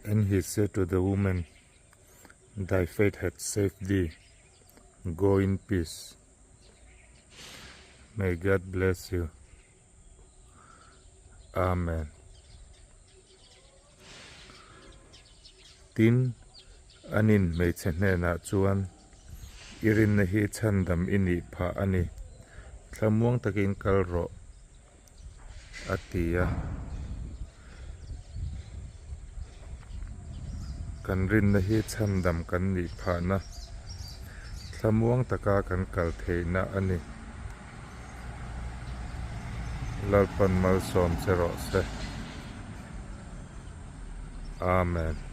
And he said to the woman, Thy faith hath saved thee, go in peace. May God bless you. Amen. Tin, anin hmeichhe hnenah chuan, I rinna hi chhandam i nih phah a ni, thlamuang takin kal rawh, a ti a. Kan rinna hi chhandam kan nih phahna, thlamuang taka kan kal theihna a ni. Lalpan malsawm che rawh se. Amen.